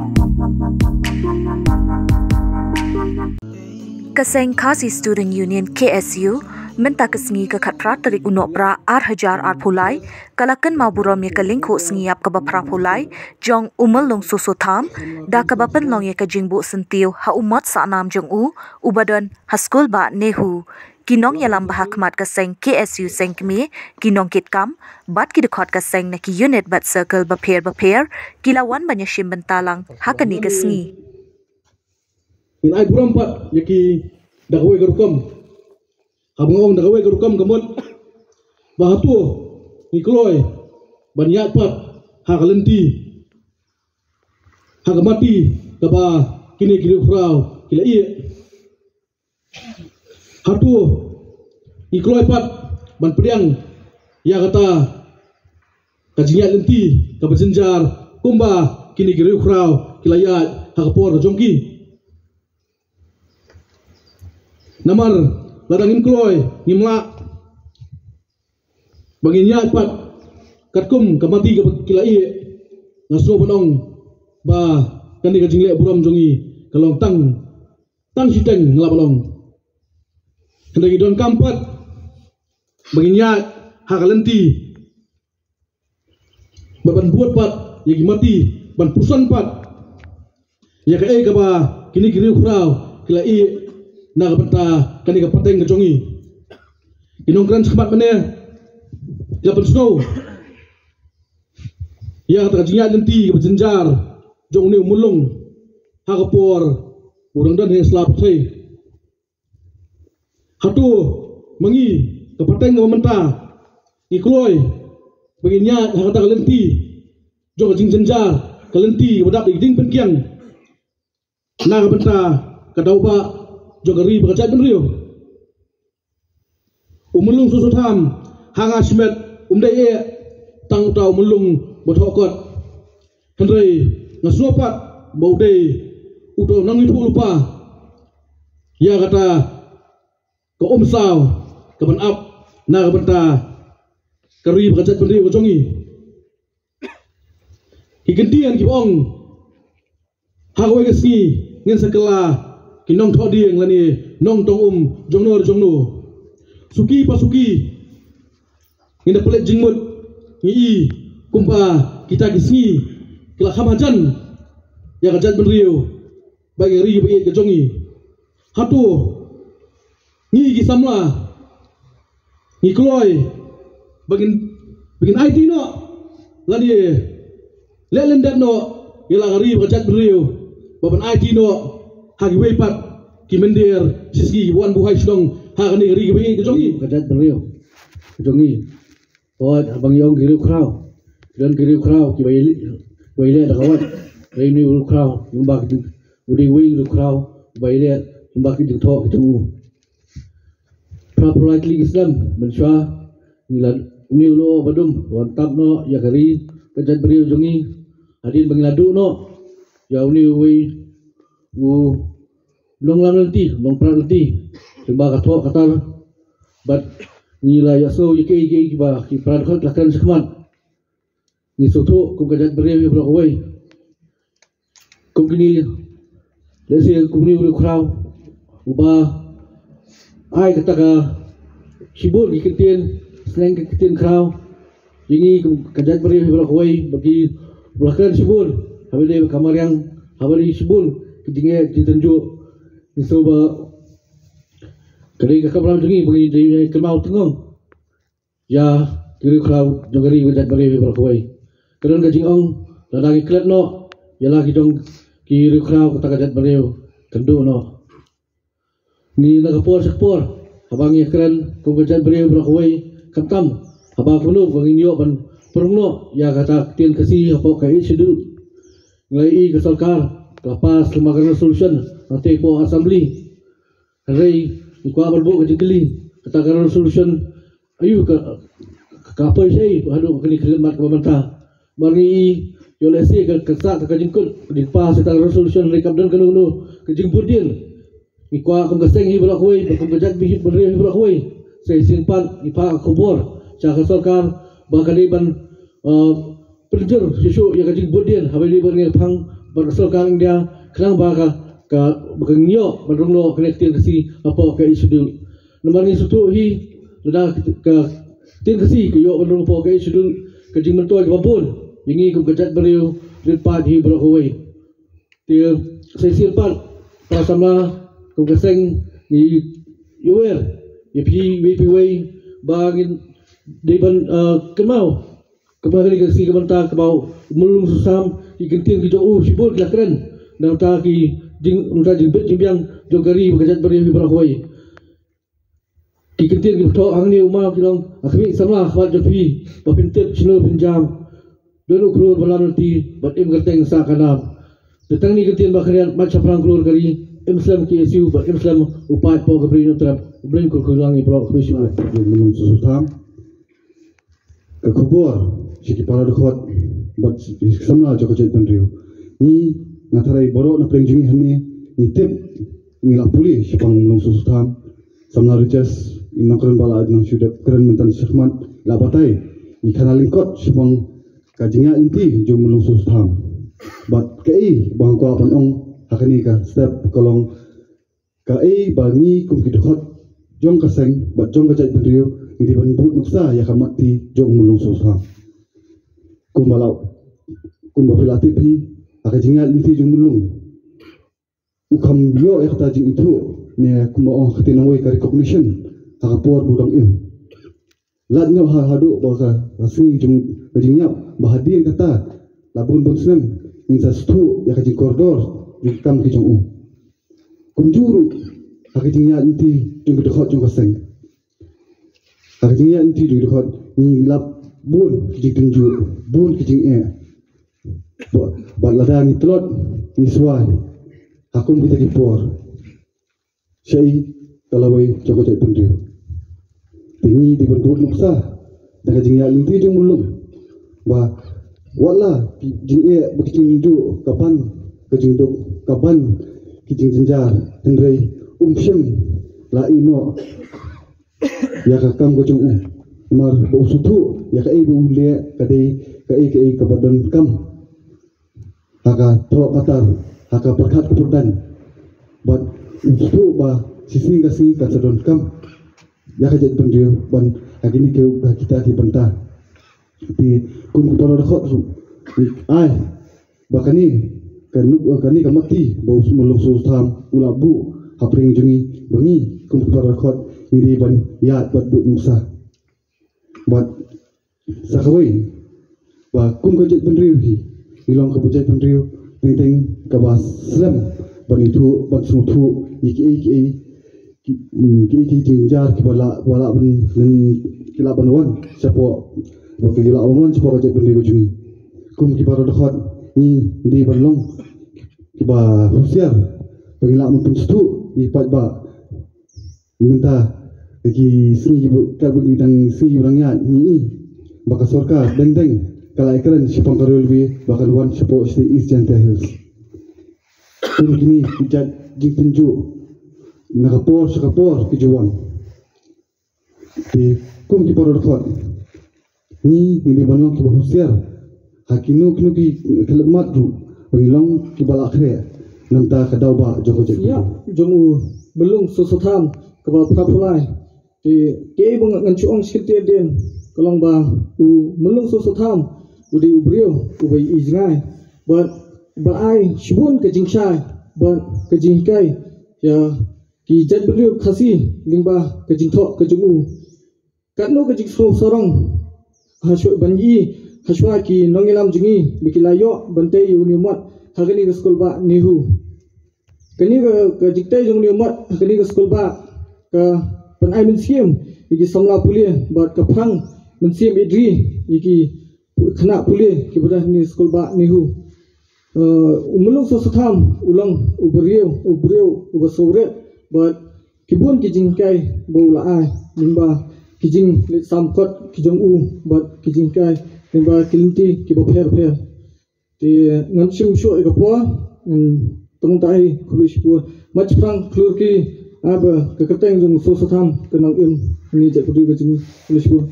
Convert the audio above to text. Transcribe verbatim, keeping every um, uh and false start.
Ka seng Khasi Student Union K S U mynta ka sngi ka khatphra tarik u Nohprah ar hajar arphew lai ka la kynmaw burom ïa ka lyngkhuh sngi ïap kaba phraphew lai jong u Myllung Soso Tham da kaba pynlong ïa ka jingbuh syntiew ha u mot sahnam jong u uba don ha skul bah NEHU. Ki nongïalam ba ha khmat ka seng K S U seng kmie, ki nongkitkam bad ki dkhot ka seng na ki unit bad circle bapher bapher ki la wan ban ïashim bynta lang ha kane ka sngi. Ngin ai burom pat ïa ki da kawei ka rukom. Haba nga ong da kawei ka rukom ka mut ba hato ngi kloi ban ïaid pat ha ka lynti, ha ka mati kaba kine ki riewkhraw ki la ïeh. Hato ngi kloi pat ban pdiang ïa kata ka jingïaid lynti kaba jynjar kumba kine ki riewkhraw ki la ïaid ha ka por ka jong ki? Namar lada ngim kloi, ngim lah ba ngin ïaid pat katkum ka mati kaba ki la ïeh, nga sngew ban ong ba kane ka jingleh burom jong ngi ka long tang, tang shiteng, nga lah ban ong. Hynrei ngi donkam pat ba ngin ïaid ha ka lynti bad ban bud pat ïa ki mati, ban puson pat ïa kaei kaba kine ki riewkhraw ki la ïeh na ka bynta kane ka pateng ka jong ngi. Ki nongkren shakhmat mynne ki la pynsngew ïa kata ka jingïaid lynti kaba jynjar jong une u Myllung ha ka por u dang don ha ïing sla pyrthei. Hato ma ngi, ka pateng kaba mynta, ngi kloi ba ngin ïaid ha kata ka lynti jong ka jingjynjar, ka lynti kaba dap da ki dieng pynkiang na ka bynta ka daw ba jong ka ri bad ka jaitbynriew? U Myllung Soso Tham, ha nga shimet, um dei eh tang uta u Myllung ba thoh kot. Hynrei nga sngew pat ba u dei uta u nongïathuhlypa ïa kata ka umsaw kaban ap na ka bynta ka ri bad ka jaitbynriew ka jong ngi. Ki kyntien kiba ong ha kawei ka sngi ngin sa kylla ki nongthoh dieng lane nongtong um jongno re jongno. Suki pa suki ngin da pynleit jingmut, ngi i kumba kita ki sngi ki la kham hajan ïa ka jaitbynriew bad ïa ka ri ba ïeit ka jong ngi. Hato ngi ki samla ngi kloi ba ngin, ba ngin aiti noh lane leh lyndet noh ïa la ka ri bad ka jaitbynriew, ba ban aiti noh ha kiwei pat ki mynder shisngi kiba wan buhai shnong ha kane ka ri kaba ïeit ka jong ngi? Ka jaitbynriew ka jong ngi. Hooid, haba ngi ong ki riewkhraw, ki don ki riewkhraw kiba ïaleh, kiba ïaleh da ka wat. Dei une u riewkhraw, kumba ki jing, u dei uwei u riewkhraw uba ïaleh kumba ki jingthoh ki jong u. Phra phew lai tylli ki snem mynshuwa, ngi la, une u lyoh ba dum u wan tap noh ïa ka ri ka jaitbynriew jong ngi. Hadien ba ngi la duh noh ïa une uwei u nonglam lynti, nongpra lynti, kumba ka thoh ka tar. Bad ngi la ïohsngew ïa kiei kiei kiba ki para dkhot la kren shakhmat. Ngi sngewthuh kum ka jaitbynriew hi baroh kawei, kum kine, lehse kum une u riewkhraw uba ai kata ka shibun ki kyntien, sneng ki kyntien khraw ïa ngi kum ka jaitbynriew hi baroh kawei, ba ki la kren shibun haba ïadei bad ka mariang, haba ïadei shibun ki jingeh ki jingtynjuh. Ngi sngewbha ka dei ka kamram jong ngi ba ngi dei kynmaw tyngong ïa ki riewkhraw jong ka ri ka jaitbynriew hi baroh kawei. Ka don ka jingong, lada ngi klet noh ïa la ki jong ki riewkhraw, kata ka jaitbynriew kan duh noh. Ngi na ka por sha ka por, haba ngi kren kum ka jaitbynriew baroh kawei, khamtam haba kumno ba ngin ïoh ban pynrung noh ïa kata ka ktien Khasi hapoh ka Eighth Schedule. Ngi la ïohi ka sorkar ka la pass lyngba ka resolution hangtei hapoh Assembly. Hynrei ngi kwah ban buh ka jingkylli, kata ka resolution aïu ka, ka poi shaei haduh kane ka khlieh mat kaba mynta? Namar ngi i, ïoh lehse ka, ka sah ka, ka jingkut, ka jingpass kata ka resolution, hynrei kam don kano kano ka jingbud dien. Ngi kwah kum ka seng hi baroh kawei, bad kum ka jaitbynriew hi baroh kawei, sa shisien pat ngi phah ka khubor sha ka sorkar ba ka dei ban, uh, pynjur shuh shuh ïa ka jingbud dien haba ïadei bad ka phang bad ka sorkar India, khnang ba ka, ka, ba kan ïoh ban rung noh kane ka ktien Khasi hapoh ka Eighth Schedule. Namar ngi sngewthuh hi, lada ka ktien Khasi ka ïoh ban rung hapoh ka Eighth Schedule, ka jingmyntoi kaba bun ïa ngi kum ka jaitbynriew rit paid hi baroh kawei. Te sa shisien pat, para samla kum ka seng, ngi ïohi ïa phi, wei phi wei, ba ngin dei ban, eh, kynmaw, kaba kane ka sngi ka bynta kaba u Myllung Soso Tham, ki kyntien ki jong u shibun ki la kren na ka bynta ki jing, na ka bynta jingbit jingbiang jong ka ri bad ka jaitbynriew hi baroh kawei. Ki kyntien kiba thoh hangne u ma ki long, ha khmih samla khmat jong phi, ba phin tip shano phin jam. Don u klur ba lam lynti, bad im kyrteng sah ka nam. Te tang kine ki kyntien ba khyndiat, mat shaphrang klur ka ri, im slem K S U, bad im slem u paid hapoh ka Bri Hynñiewtrep. U Blei un kyrkhu ïa ngi baroh, khublei shibun. Myllung Soso Tham. Ka khubor sha ki para dkhot bad ki samla jong ka jaitbynriew. Ngi, nga tharai baroh na pdeng jong ngi hangne ngi tip, ngi la pule shaphang Myllung Soso Tham. Samla Riches, i nongkren ba la nang shu dep kren mynta shakhmat, la batai ïa ki khana lyngkot shaphang ka jingïaid lynti jong Myllung Soso Tham. Bad kaei ba nga kwah ban ong ha kane ka step ka long, kaei ba ngi kum ki dkhot jong ka seng bad jong ka jaitbynriew ngi dei ban bud nuksa ïa ka mat ti jong Myllung Soso Tham. Kumba la, kumba phi la tip hi, ha ka jingïaid lynti jong u Myllung, u kham ïoh ïa kata jingithuh, ne kumba ong ha ka ktien nongwei ka recognition, ha ka por ba u dang im. Lait noh ha, haduh ba ka, ka sngi jong ka jingïap, ba hadien kata la bun bun snem ngin sa sngewthuh ïa ka jingkordor jong ki kam ki jong u. Kumjuh ruh ha ka jingïaid lynti jong ki dkhot jong ka seng. Ha ka jingïaid lynti jong ki dkhot ngi lap bun ki jingtynjuh, bun ki jingeh. Ba, bad lada ngi tlot, ngi swai ha kum kita ki por, shaei ka lawei jong ka jaitbynriew. Te ngi dei ban bud nuksa da ka jingïaid lynti jong u Myllung, ba wat la ki jingeh bad ki jingtynjuh ka ban ka jingduk, ka ban ki jingjynjar, hynrei um shym la ïeh noh ïa ka kam ka jong u. Namar ba u sngewthuh ïa kaei ba u leh ka dei kaei kaei kaba donkam ha ka thoh ka tar, ha ka pyrkhat ka pyrdaiñ. Bad u sngewthuh ba shisngi ka sngi kan sa donkam ïa ka jaitbynriew ban ha kine ki, ha kita ki bynta. Te kum ki para dkhot ruh, ai ba kane ka nuk, kane ka mat ti ba u Myllung Soso Tham u la buh hapdeng jong ngi, ba ngi kum ki para dkhot ngi dei ban ïaid bad bud nuksa. Bad sa kawei, ba kum ka jaitbynriew hi, ngi long kaba jaitbynriew teng teng kaba slem ban ithuh, ban sngewthuh ïa kiei kiei ki, mm, ki, ki jingjynjar kiba lah, ba lah ban, ban, ki lah ban wan shapoh, ba ki lah ban wan shapoh ka jaitbynriew ka jong ngi. Kum ki para dkhot ngi dei ban long kiba husiar ba ngi lah ban pynsngewthuh ïa ki paidbah. Mynta ki sngi kiba, katba ngi dang, sngi kiba dang ïaid ngi i ba ka sorkar dang dang ka la ïakren shaphang ka railway ba kan wan shapoh sha East Jaintia Hills. Kum kine ki jait jingtynjuh na ka por sha ka por ki ju wan. Te kum ki para dkhot ngi, ngi dei ban long kiba husiar ha kino kino ki khyllipmat ruh, ba ngin long kiba la khreh na ka bynta ka daw ba jong ka jaitbynriew. Ïa, jong u Myllung Soso Tham kaba phra phew lai. Te kaei ba ngan shu ong shi kyntien, ka long ba u Myllung Soso Tham u dei u briew uba ïohi jngai bad ba ai shibun ka jingshai bad ka jinghikai ïa ki jaitbynriew Khasi lyngba ka jingthoh ka jong u. Katno ka jingsngew sarong hashwa ban ïohi, hashwa ki nongïalam jong ngi ba ki la ïoh ban tei ïa une u mot ha kane ka skulbah NEHU. Kane ka, ka jingtei jong une u mot ha kane ka skulbah ka pynai mynsiem ïa ki samla pule bad ka phang mynsiem ïa ki khynnah pule kiba don ha kane ka skulbah NEHU. Eh, u Myllung Soso Tham u long u briew, u briew uba sngewrit bad ki bun ki jinghikai ba u la ai lyngba ki jingleit sam kot ki jong u bad ki jinghikai lyngba ki lynti kiba pher pher. Te ngan shim shuh ïa ka por, ngan tong tai, khublei shibun. Mat shaphrang klur ki, ah, ba ka kyrteng jong u Soso Tham kan nang im ha kane ka jaitbynriew ka jong ngi. Khublei shibun.